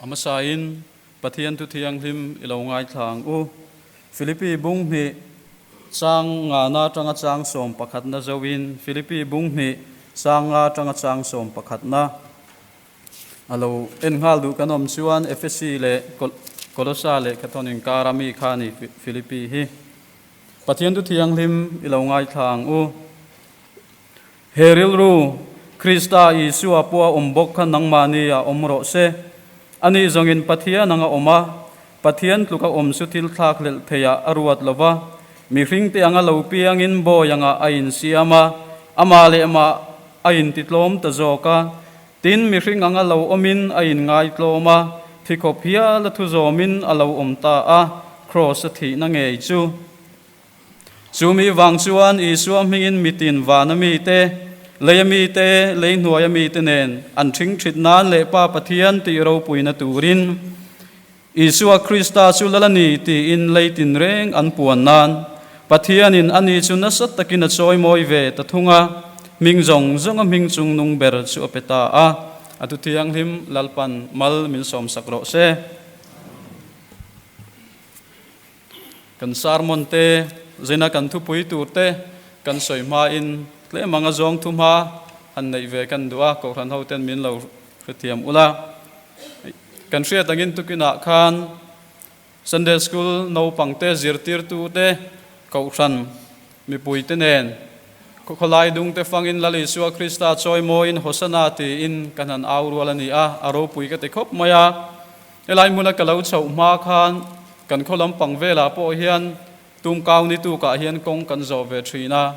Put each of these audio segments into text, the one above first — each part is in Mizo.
A hmasain Pathian thu thianghlim i lo ngaithla ang u. Philippi bung hnih chang ngana atanga chang sawm pakhatna zoin Philippi bung hnih chang nga atanga chang sawm pakhatna a lo en nghal duh kan awm chuan Ephesi leh Kolosa lehkhathawn inkara mi kha a ni Philippi hi. Pathian thu thianghlim i lo ngaithla ang u. He rilru, Krista Isua pawh a awm bawk kha nangmahni ah awm rawh se. Ani zawngin Pathian anga awm a, Pathian tluka awm chu thil thlak hlelh theiah a ruat lo va, mihringte anga lo piangin bawi angah a insiam a, amah leh mah a intitlawm ta zawk a. Tin, mihring anga lo awmin a inngaitlawm a, thikhawp hial a thu zawmin a lo awm ta a, Kraws a thihna ngei chu. Chu mi vang chuan Isua hmingin mitin vana mite, leia mite, lei hnuaia mite nen an ṭhingṭhit nan leh Pa Pathian tih ropuina turin Isua Krista chu lal a ni tiin lei tinreng an puan nan Pathianin ani chu nasa takin a chawimawi ve ta thung a, hming zawng zawnga hming chungnung ber chu a pe ta a. A thu thianghlim Lalpan mal min sawmsak rawh se. Kan sermon te, zina kan thupui tur te kan sawi hmain tlem anga zawng thu hma han neih ve kan duh a, Kohhran ho ten min lo hrethiam ula. Kan hriat angin tukinah khan Sunday School naupang te, zirtirtu te, Kohhran mipui te nen khawlai dung te fangin Lal Isua Krista chawimawiin Hosana tiin kan han au rual a ni a, a ropui ka ti khawp mai a. Helai hmuna ka lo chhoh hma khan kan khaw lampang velah pawh hian tumkau ni tukah hian kawng kan zawh ve thin a,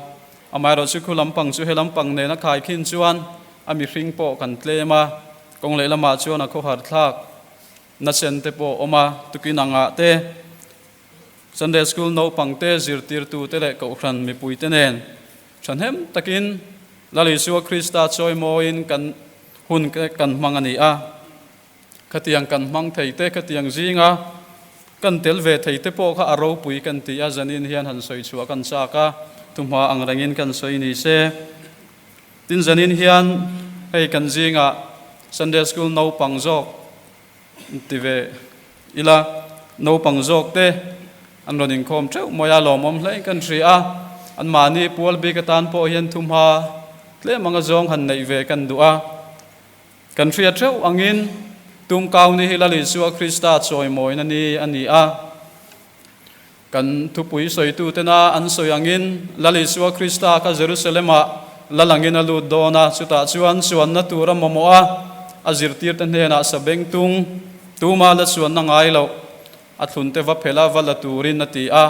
amaherawhchu khu lampang chu he lampang nena khaikhin chuan a mihring pawh kan tlem a, kawng lehlamah chuan a khawhar thlak na sen te pawh a awm a, tukin angah te Sunday School naupang te, zirtirtu te leh kohhran mipui te nen thahnem takin Lal Isua Krista chawimawiin kan hun kan hmang a ni a. Khatiang kan hmang thei te, khatiang zinga kan tel ve thei te pawh kha a ropui kan ti a, zanin hian han sawi chhuah kan chak a, thuhma ang rengin kan sawi ni se. Tin, zanin hian hei kan zingah Sunday School naupang zawk ti ve ila, naupang zawk te an rawn inkhawm theuh mai a, lawmawm hle kan hria a, anmahni pual bik atan pawh hian thuhma tlem anga zawng han neih ve kan duh a. Kan hriat theuh angin tumkau ni hi Lal Isua Krista chawimawina ni a ni a. Kan thupui sawitutena an sawi angin Lal Isua Krista kha Jerusalem-ah lal angin a lut dawn a, chutah chuan chuanna tur a mamawh a, a zirtirte hnenah sabengtung tuma la chuanna ngai loh a thlunte va phel a, va la turin a ti a.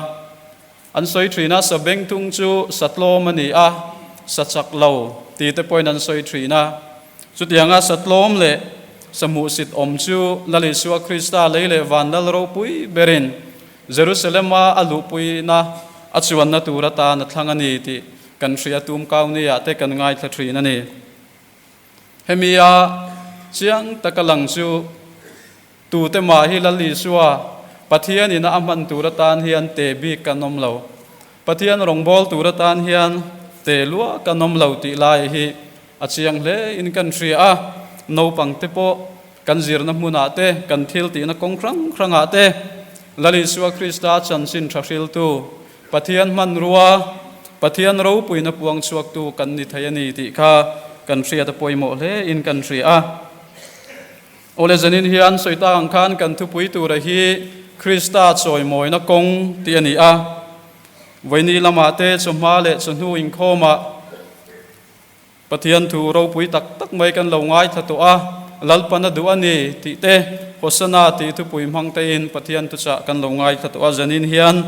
An sawi thin a, sabengtung chu satlawm a ni a, sa chak lo tite pawhin an sawi thin a. Chutianga satlawm leh sahmuhsit awm chu Lal Isua Krista lei leh van lal ropui berin Jerusalem-a a luhpuina a chuanna tur atan a thlang a ni tih kan hria tum Kauni-ah te kan ngaithla thin a ni. Hemi-a chiang taka lang chu tute mah hi Lal Isua Pathianin a hman tur atan hian te bik kan awm lo. Pathian rawngbâwl tur atan hian te lua kan awm lo tih lai hi A chiang hle in kan hria a, naupang te pawh kan zirna hmunah te, kan thil tihna kawng hrang hrangah te Lal Isua Krista chanchin tha hriltu, Pathian hmanrua, Pathian ropuina puang chhuaktu kan ni thei a ni tih kha kan hriat a pawimawh hle in kan hria a. Awle zanin hian sawi tak ang khan kan thupui tura hi Krista chawimawina kawng tih a ni a. Vawiini lamah te chawhma leh chawhnu inkhawmah Pathian thu ropui tak tak mai kan lo ngaithla tawh a, Lalpan a duh a ni tih te, Hosana tih thupui hmang tein Pathian thuchah kan lo ngaithla tawh a, zanin hian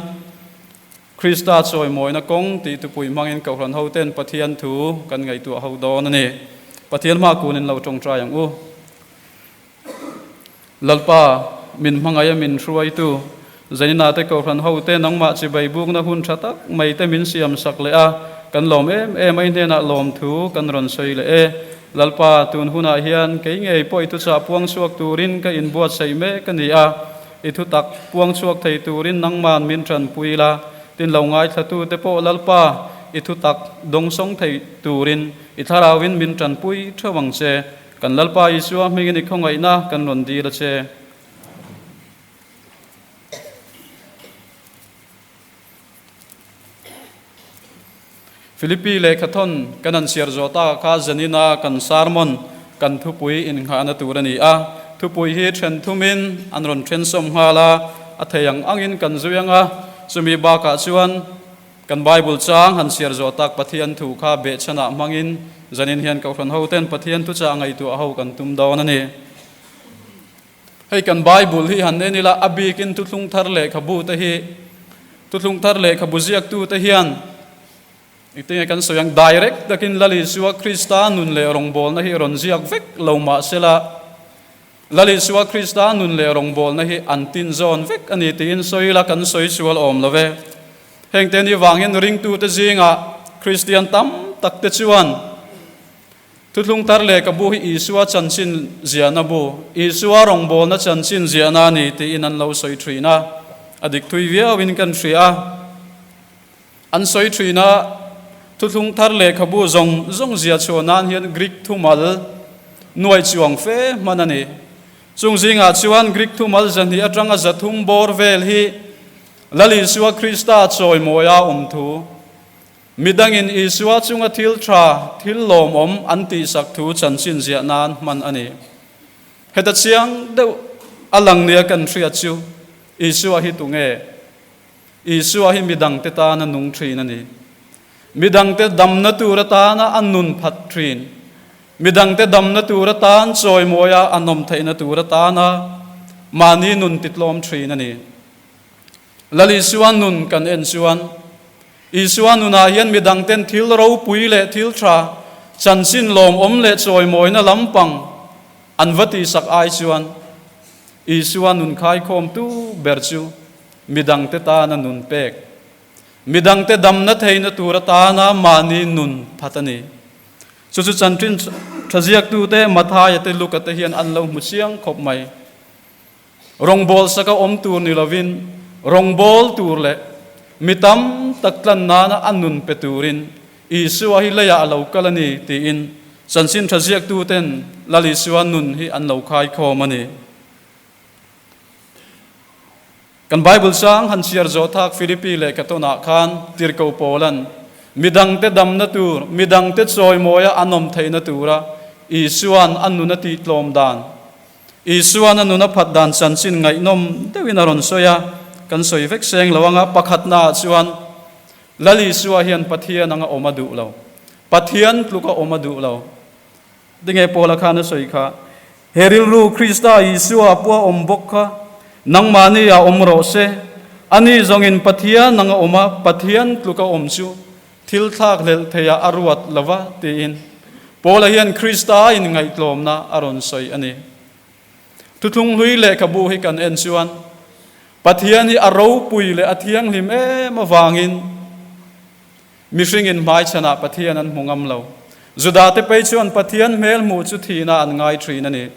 Krista chawimawina kawng tih thupui hmangin Kohhran hoten Pathian thu kan ngaihtuah ho dawn a ni. Pathian hma kunin lo tawngtai ang u. Lalpa, min hmangaih a min hruaitu, Zainah te Kohhran hote nangmah chibai bukna hun tha tak mai te min siam sak leh a, kan lawm em em a, i hnenah lawmthu kan rawn sawi leh e. Lalpa, tun hunah hian kei ngei pawh i thuchah puang chhuak turin ka inbuatsaih mek a ni a, i thutak puang chhuak thei turin nangman min tanpui la, tin lo ngaithlatute pawh Lalpa, i thutak dawngsawng thei turin i thlarauin min tanpui theuh ang che. Kan Lalpa Isua hmingin i khawngaihna kan rawn dil a che. Philippi lehkhathawn kan han chhiar zawh takah kha zanina kan sermon kan thupui innghahna tur a ni a. Thupui hi then thumin an rawn then sawm nghal a, a thei ang angin kan zui ang a. Chumi bakah chuan kan Bible chang han chhiar zawh tak Pathian thu kha behchhanah hmangin zanin hian Kohhran hoten Pathian thuchah ngaihtuah ho kan tum dawn a ni. Hei kan Bible hi han en ila, a bikin Thuthlung Thar lehkhabu te hi, Thuthlung Thar lehkhabu ziaktu te hian engtinge kan sawi ang, direct takin Lal Isua Krista nun leh rawngbawlna hi rawn ziak vek lo mah sela, Lal Isua Krista nun leh rawngbawlna hi an tin zawn vek a ni tiin sawi ila kan sawi sual awm lo ve. Hengte ni vangin ringtute zingah Kristian tam tak te chuan, Thuthlung tar lehkhabu hi Isua chanchin ziahna bu, Isua rawngbawlna chanchin ziahna a ni tiin an lo sawi thin a, a dik thui viauin kan hria a. An sawi thin a, Thuthlung thar lehkhabu zawng zawng ziah chhuah nan hian Greek thumal nuai chuang fe hman a ni. Chung zingah chuan Greek thumal 200 atanga 300 bawr vel hi Lal Isua Krista chawimawia awm thu, Midangin Isua chunga thil tha, thil lawmawm an tihsak thu chanchin ziah nan hman a ni. Heta chiang deuh a lang nia kan hriat chu Isua hi tunge? Isua hi midangte tana nung thin a ni. Midangte damna tur atana a nun phat thin. Midangte damna tur atan chawimawia a nawm theihna tur atana mahni nun titlawm thin a ni. Lal Isua nun kan en chuan, Isua nunah hian midangten thil ropui leh thil tha, chanchin lawmawm leh chawimawina lampang an va tihsak ai chuan, Isua nun khaikhawmtu ber chu midangte tana nun pek, midangte damna theihna tur atana mahni nun phat a ni. Chu chu chanchin tha ziaktute Mathaia te Luka te hian an lo hmu chiang khawp mai. Rawngbâwl saka awm tûr ni lovin, rawngbâwl tûr leh mi tam tak tlan nâna a nun pe tûrin Isua hi leiah a lo kal a ni, tiin chanchin ṭha ziaktuten Lal Isua nun hi an lo khaikhâwm a ni. Kan Bible chang han chhiar zawh thak Philippi lehkha tawnah khan Tirhkoh Paula'n mi dangte damna tur, mi dangte chawimawia an awm theihna tura Isua'n a nun a tihtlâwm dan, Isua'n a nun a phat dan chanchin ngaihnawm deuhin a rawn sawi a, kan sawi vek seng lo anga pakhatnaah chuan Lal Isua hian Pathian anga awm a duh lo, Pathian tluka awm a duh lo. Tinge Paula khan a sawi kha, He rilru Krista Isua pawh a awm bawk kha, nangmahni ah awm rawh se, ani zawngin Pathian anga awm a, Pathian tluka awm chu thil thlak hlelh theiah a ruat lo va, tiin Paula hian Krista inngaihtlawmna a rawn sawi a ni. Thuthlung hlui lehkhabu hi kan en chuan Pathian hi a ropui leh a thianghlim em avangin Mihringin hmaichhanah Pathian an hmu ngam lo. Judate phei chuan Pathian hmel hmuh chu thihna an ngai thin a ni.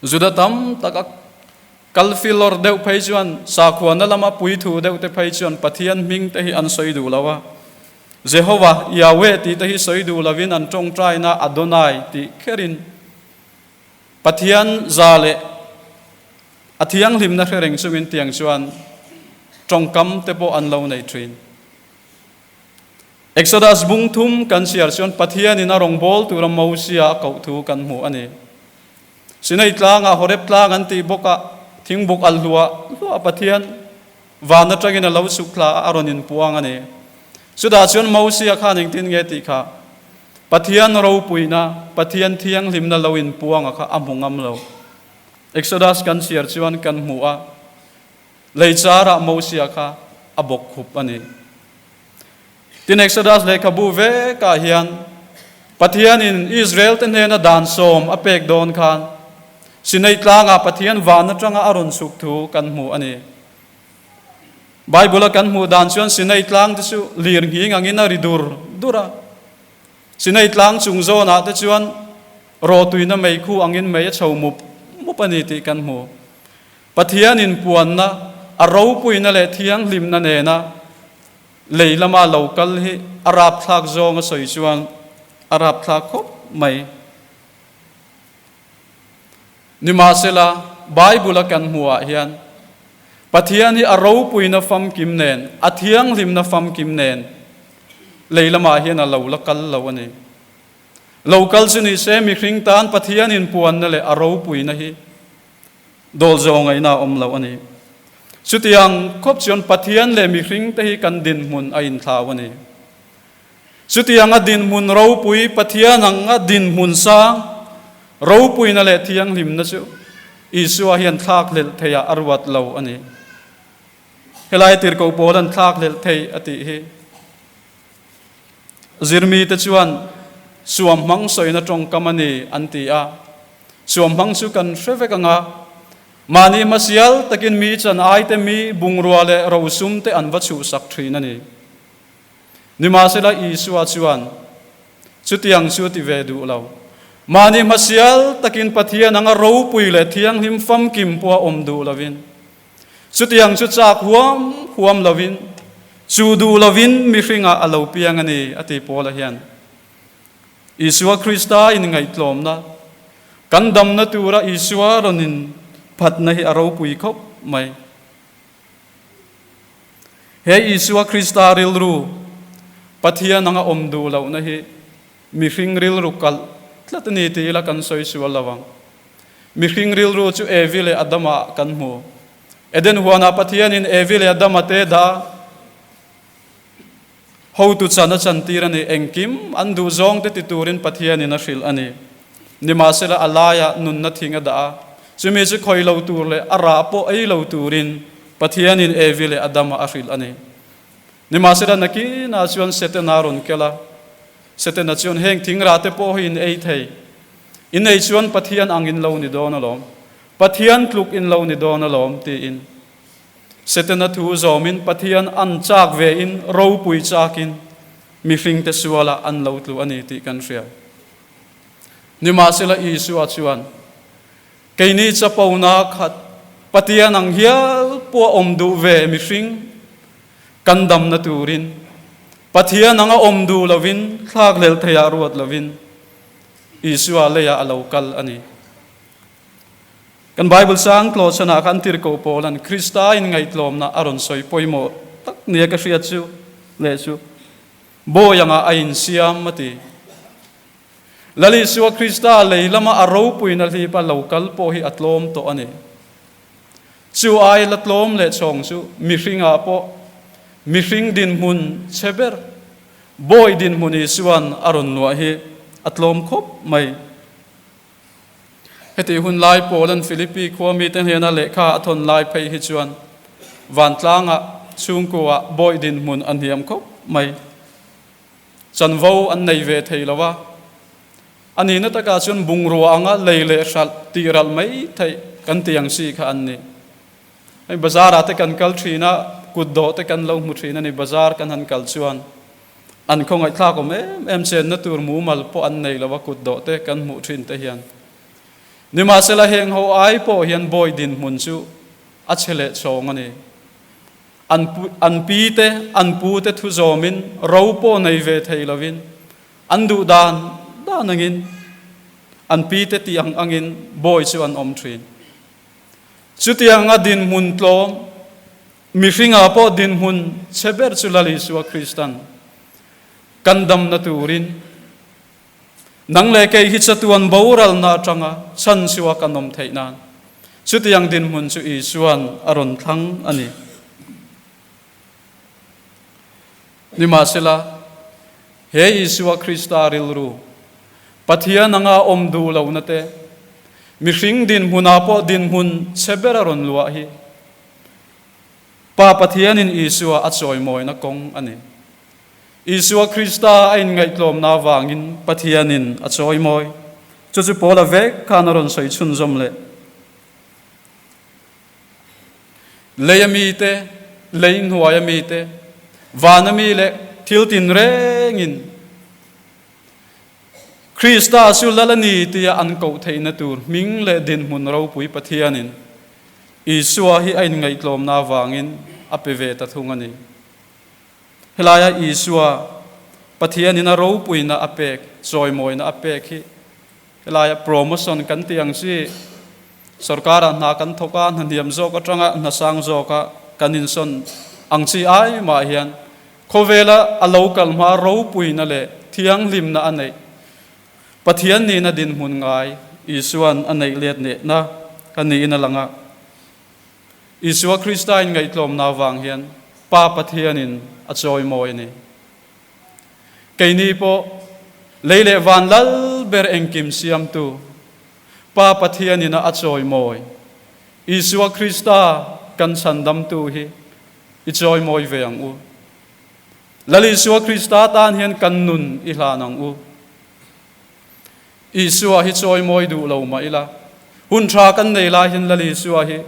Juda tam tak a kal filawr deuh phei chuan sakhuana lama puithu deuh te phei chuan Pathian hming te hi an sawi duh lo a. Jehovah, Yahweh tih te hi sawi duh lovin an tawngtaina Adonai tih kherin Pathian za leh a thianghlimna hre reng chungin tiang chuan tawngkam te pawh an lo nei thin. Exodus bung thum kan chhiar chuan Pathianin a rawngbâwl tura Mosia a koh thu kan hmu a ni. Sinai tlangah Horeb tlang an tih bawkah thingbuk alh hluah hluah Pathian van atangin a lo chhuk thla a, a rawn inpuang a ni. Chutah chuan Mosia khan engtin nge tih kha Pathian ropuina, Pathian thianghlimna lo inpuanga kha a hmu ngam lo. Exodus kan chhiar chuan kan hmu a. Lei charah Mosia kha a bawk khup a ni. Tin, Exodus lehkhabu vekah hian Pathianin Israel-te hnena dan sawm a pek dawn khan Sinai tlangah Pathian van atanga a rawn chhuk thu kan hmu a ni. Bible-a kan hmuh dan chuan Sinai tlang te chu lir nghing angin a ri dur dur a. Sinai tlang chung zawnah te chuan rawtuina meikhu angin mei a chho mup mup a ni tih kan hmu. Pathian inpuanna, a ropuina leh thianghlimna nena lei lama lo kal hi a rapthlak zawng a sawi chuan a rapthlak khawp mai. Nimahsela, Bible-a kan hmuhah hian Pathian hi a ropuina famkim nen, a thianghlimna famkim nen lei lamah hian a lo la kal lo a ni. Lo kal chu ni se mihring tan Pathian inpuanna leh a ropuina hi dawl zawh ngaihna a awm lo a ni. Chutiang khawp chuan Pathian leh mihring te hi kan dinhmun a inthlau a ni. Chutianga dinhmun ropui Pathian anga dinhmun sang ropuina leh thianghlimna chu Isua hian thlakhlelh theiah a ruat lo a ni. Helai tirhkoh pawl an thlakhlelh thei a tih hi zirmite chuan suamhmang sawina tawngkam a ni an ti a. Suamhmang chu kan hre vek ang a, mahni hmasial takin mi chan aite mi bungrua leh rosum te an va chhuhsak thin a ni. Nimahsela Isua chuan chutiang chu ti ve duh lo. Mahni hmasial takin Pathian anga ropui leh thianghlim famkim pawh a awm duh lovin, chutiang chu chak huam huam lovin, chu duh lovin mihringah a lo piang a ni, a ti Paula hian. Isua Krista inngaihtlawmna, kan damna tura Isua rawn inphatna hi a ropui khawp mai. He Isua Krista rilru Pathian anga awm duh lohna hi mihring rilru kalh tlat a ni ti ila kan sawi sual lo ang. Mihring rilru chu Evi leh Adama ah kan hmu. Eden huanah Pathianin Evi leh Adama te dah hotu chan a chantir a ni. Engkim an duh zawng te ti turin Pathianin a hrilh a ni. Nimahsela a laiah nunna thing a dah a, chumi chu khawi lo tur leh a rah pawh ei lo turin Pathianin Evi leh Adama a hrilh a ni. Nimahsela nakinah chuan Setana a rawn kel a, Setana chuan heng thing rah te pawh hi in ei thei. In ei chuan Pathian ang in lo ni dawn alawm, Pathian tluk in lo ni dawn alawm tiin. Setana thu zawmin Pathian an chak ve in ropui chakin mihringte sualah an lo tlu a ni tih kan hria. Nimahsela Isua chuan, Keini chapona khat Pathian ang hial pawh a awm duh ve mihring kan damna turin Pathian anga awm duh lovin thlakhlelh theiah ruat lovin Isua leiah a lo kal a ni. Kan Bible sang tlawh chhanah khan Tirhkoh Paula'n Krista inngaihtlawmna a rawn sawi pawimawh tak nia ka hriat chu leh chu bawi angah a insiam a ti. Lal Isua Krista lei lama a ropuina hlip a lo kal pawh hi a tlawm tawh a ni. Chu ai la tlawm leh chhawng chu mihringah pawh mihring dinhmun chhe ber bawi dinhmun Isua'n a rawn luah hi a tlawm khawp mai. Heti hun lai Paula'n Philippi khua mite hnena lehkha a thawn lai phei hi chuan vantlangah chhungkuaah bawi dinhmun a hniam khawp mai. Chanvo an nei ve thei lo a, a nihna takah chuan bungrua anga lei leh hralh tih ralh mai theih kan ti ang chi kha an ni. Hei bazar ah te kan kal thin a, kutdawh te kan lo hmu thin a ni, bazar kan han kal chuan An khawngaihthlak awm em em chenna tur mumal pawh an nei lo a kut dawh te kan hmuh thin te hian. Nimahsela heng ho ai pawh hian bawi dinhmun chu a che leh chhawng a ni. An an pi te an pu te thu zawmin ro pawh nei ve thei lovin an duh dan dan angin an pi te tih ang angin bawi chu an awm thin. Chutianga dinhmun tlawm Mihringah pawh dinhmun chhe ber chu Lal Isua Kristan kan damna turin nang leh kei hi chatuan boralna atanga chhanchua kan awm theih nan chutiang dinhmun chu Isuan a rawn thlang a ni. Nimahsela, he Isua Krista rilru, Pathian anga awm duh lohna te, mihring dinhmunah pawh dinhmun chhe ber a rawn luah hi, Pa Pathianin Isua a chawimawina kawng a ni. Isua Krista a inngaihtlawmna avangin Pathianin a chawimawi. Chu chu Paula vek khan a rawn sawi chhunzawm leh. Leia mite, lei hnuaia mite, vana mi leh thil tinrengin Krista chu Lal a ni tia an koh theihna tur hming leh dinhmun ropui Pathianin Isua hi a inngaihtlawmna avangin a pe ve ta thung a ni. Helaia Isua Pathianin a ropuina a pek, chawimawina a pek hi helaia promotion kan tih ang chi. Sorkarah hna kan thawk a, hna hniam zawk atanga hna sang zawka kan insawn ang chi ai mah hian khawvela a lo kal hma ropuina leh thianghlimna a neih Pathian nihna dinhmun ngai Isua'n a neih let nehna a niin a lang a. Isua Krista inngaihtlawmna avang hian Pa Pathianin a chawimawi a ni. Keini pawh lei leh van lal ber engkim siamtu Pa Pathianin a chawimawi Isua Krista kan chhandamtu hi i chawimawi ve ang u. Lal Isua Krista tan hian kan nun i hlan ang u. Isua hi chawimawi duh lo mah ila, hun tha kan nei lai hian Lal Isua hi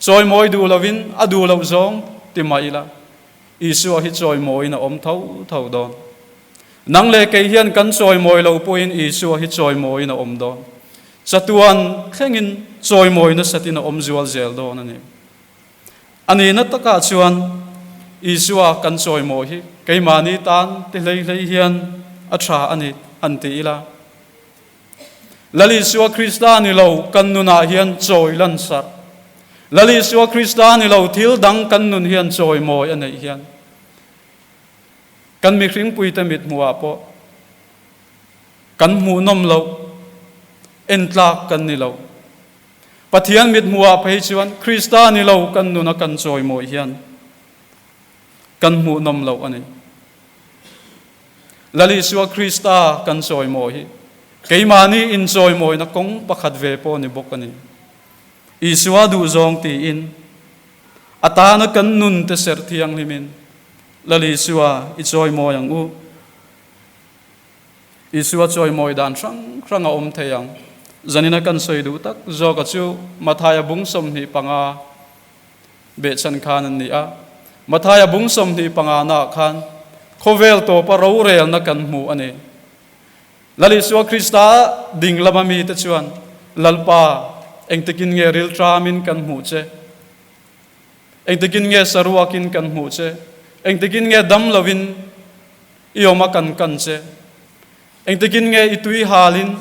chawimawi duh lovin a duh loh zawng ti mah ila, Isua hi chawimawiin a awm tho tho dawn. Nang leh kei hian kan chawimawi lo pawhin Isua hi chawimawiin a awm dawn. Chatuan thlengin chawimawi nasatin a awm zual zel dawn a ni. A nihna takah chuan Isua kan chawimawi hi keimahni tan ti hlei hlei hian a tha a ni han ti ila. Lal Isua Krista ni lo kan nunah hian chawi lan sarh. Lal Isua Krista ni lo thil dang kan nun hian chawimawi a neih hian kan mihringpuite mithmuhah pawh kan hmuhnawm loh, entlak kan ni lo. Pathian mithmuhah phei chuan Krista ni lo kan nuna kan chawimawi hian kan hmuhnawm loh a ni. Lal Isua Krista kan chawimawi hi keimahni inchawimawina kawng pakhat ve pawh ni bawk a ni. Isua duhzawng tiin a tana kan nun te serh thianghlimin Lal Isua i chawimawi ang u. Isua chawimawi dan hrang hrang a awm thei ang. Zanina kan sawi duh tak zawka chu Mathaia bung 25 Behchhan khan an ni a. Mathaia bung 25 naah khan khawvel tawpa rorelna kan hmu a ni. Lal Isua Krista ding lama mite chuan, Lalpa, engtikin nge rilṭamin kan hmuh che? Engtikin nge saruakin kan hmuh che? Engtikin nge dam lovin i awm a kan kan che? Engtikin nge i tui halin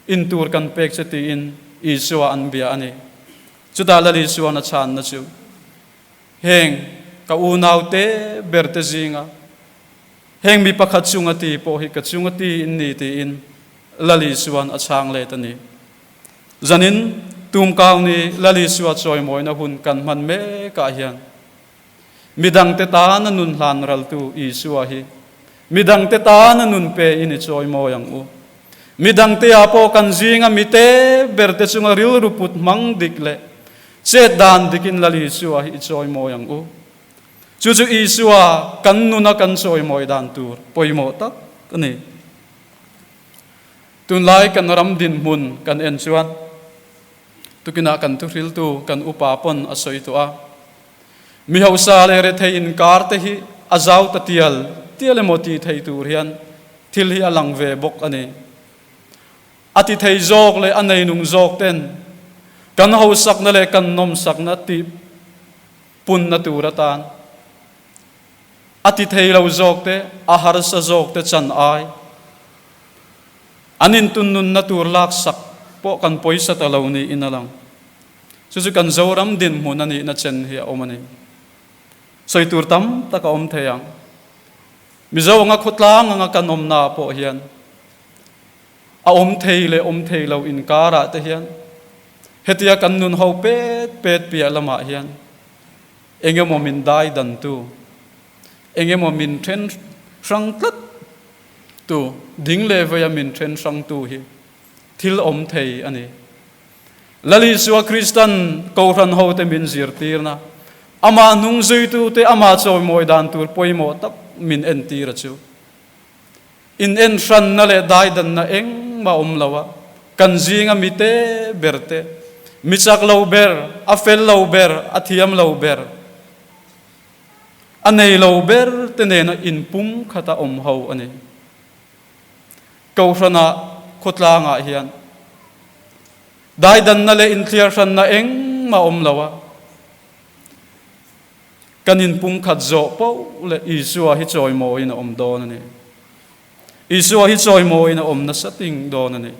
in tur kan pek che? tiin Isua an bia a ni. Chutah Lal Isuan a chhanna chu, Heng ka unaute berte zinga heng mi pakhat chunga ti pawh hi ka chunga ti in ni tiin Lal Isuan a chhang let a ni. Zanin tumkau ni Lal Isua chawimawina hun kan hman mekah hian midangte tana nun hlan raltu Isua hi midangte tana nun pe in i chawimawi ang u. Midangte-ah pawh kan zinga mite berte chunga rilru put hmang dik leh chet dan dikin Lal Isua hi i chawimawi ang u. Chu chu Isua kan nuna kan chawimawi dan tur pawimawh tak a ni. Tunlai kan ram dinhmun kan en chuan tukinah kan thuhriltu kan upa pawn a sawi tawh a. Mi hausa leh rethei inkar te hi a zau ta tial tial emaw tih theih tur hian Thil hi a lang ve bawk a ni. A ti thei zawk leh a neinung zawk ten kan hausakna leh kan nawmsakna tih punna tur atan a ti thei lo zawk te, a harsa zawk te chan ai an intunnunna tur laksak pawh kan pawisa ta lo niin a lang. Chu chu kan Zoram dinhmun a nihna chen hi a awm a ni. Sawi tur tam tak a awm thei ang. Mizo anga khawtlang anga kan awmnaah pawh hian a awm thei leh awm thei lo inkarah te hian hetia kan nun ho pet pet piah lamah hian eng emaw min dai dantu, eng emaw min then hrang tlat tu, ding leh veia min then hrangtu hi thil awm thei a ni. Lal Isua Kristan Kohhran hote min zirtirna, Amah hnung zuitute Amah chawimawi dan tur pawimawh tak min entir a chu. In enhranna leh daidanna engmah awm lo a, kan zinga mite berte, mi chak lo ber, a fel lo ber, a thiam lo ber, a nei lo ber te nena inpum khata awm ho a ni. Kohhranah khawtlangah hian daidanna leh inthiarhranna engmah awm lo a, kan inpumkhat zawh poh leh Isua hi chawimawiin a awm dawn a ni. Isua hi chawimawiin a awm nasa ting dawn a ni.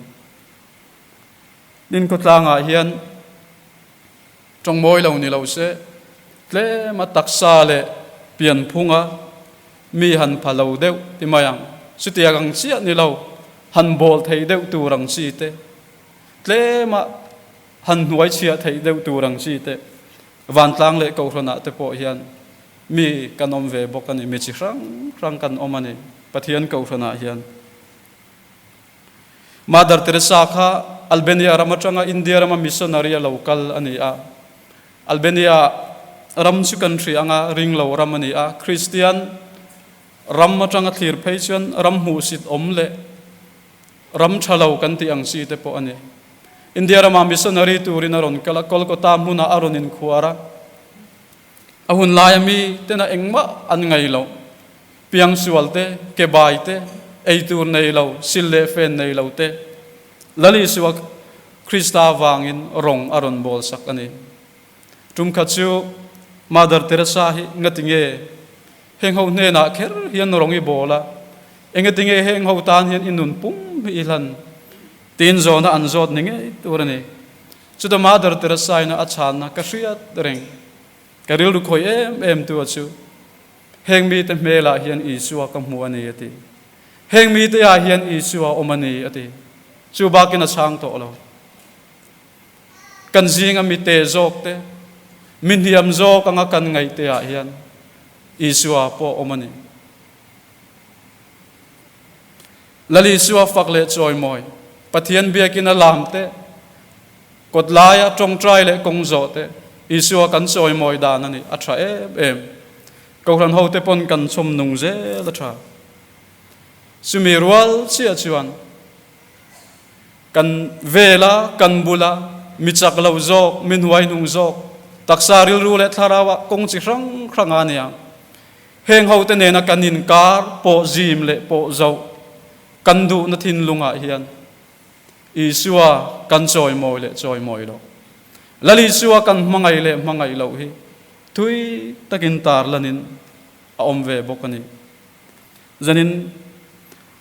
Tin khawtlangah hian tawng mawi lo ni lo se, tlema taksa leh pianphunga mi han pha lo deuh ti mai ang. Chutiang ang chiah ni lo, han bawl thei deuh tur ang chi te, tlema han hnuai chhiah theih deuh tur ang chi te, vantlang leh kohhranah te pawh hian mi kan awm ve bawk a ni, mi chi hrang hrang kan awm a ni Pathian kohhranah hian. Mother Teresa kha Albania ram atanga India rama missionary a lo kal a ni a. Albania ram chu kan hria anga ring lo ram a ni a. Kristian ram atanga thlir phei chuan ram hmuhsit awm leh ram tha lo kan tih ang chi te pawh a ni. India rama missionary turin a rawn kal a, Kolkata hmunah a rawn inkhuar a. A hun laia mi tena engmah an ngaih loh, piangsual te, kebai te, eitur nei lo, sil leh fen nei lo te, Lal Isua Krista vangin rawng a rawn bawl sak a ni. Tum khat chu Mother Teresa hi ngatinge heng ho hnenah kher hian rawng i bawl a, engatinge heng ho tan hian i nun pum hi i hlan? Tiin zawhna an zawt ni ngei tur a ni. Chuta Mother Teresa ina a chhanna ka hriat reng. Ka rilru khawi em em tu a chu, Heng mite hmelah hian Isua ka hmu a ni, a ti. Heng mite ah hian Isua a awm a ni, a ti. Chu bakin a chhang tawh lo. Kan zinga mite zawk te, mi hniam zawk anga kan ngaih te ah hian Isua pawh a awm a ni. Lal Isua fak leh chawimawi, Pathian biakin a lam te, kawt laia tawngtai leh kawng zawh te, Isua kan chawimawi dan a ni, a tha em em. Kohhran hote pawn kan chhawm nung zel a tha. Chumi rual chiah chuan kan vela, kan bula mi chak lo zawk, mi hnuai hnung zawk, taksa rilru leh thlarauah kawng chi hrang hrang a nia. Heng hote nena kan inkar pawh zim leh pawh zoh kan duhna thinlungah hian Isua kan chawimawi leh chawimawi loh, Lal Isua kan hmangaih leh hmangaih loh hi thui takin tarlanin a awm ve bawk a ni. Zanin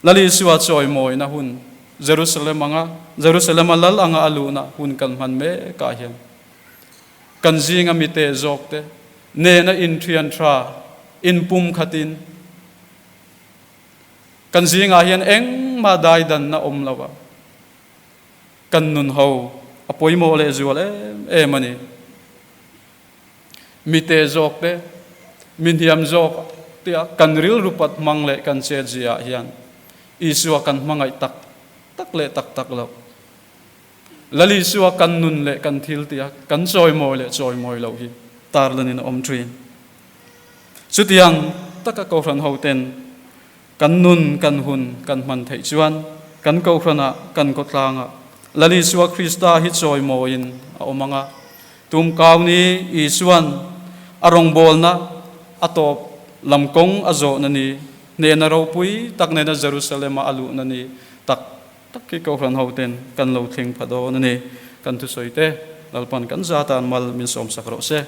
Lal Isua chawimawina hun Jerusalem anga Jerusalem-a Lal anga a luhna hun kan hman mekah hian Kan zinga mite zawkte nena inthian tha, inpumkhatin kan zingah hian engmah daidanna awm lo a, kan nun ho a pawimawh lehzual em em a ni. Mite zawkte, mi hniam zawk tia kan rilru pat hmang leh kan chetziaah hian Isua kan hmangaih tak tak leh tak tak lo. Lal Isua kan nun leh kan thil tia kan chawimawi leh chawimawi loh hi tarlanin a awm thin. Chutiang taka Kohhran hoten kan nun, kan hun kan hman theih chuan kan Kohhranah, kan khawtlangah Lal Isua Krista hi chawimawiin a awm ang a. Tumkau ni Isuan a rawngbawlna a tawp lam kawng a zawhna ni, hnehna ropui tak nena Jerusalem-a a luhna ni tak Tak hi Kohhran hoten kan lo thleng pha dawn a ni. Kan thusawi te Lalpan kan zatan mal min sawmsak rawh se.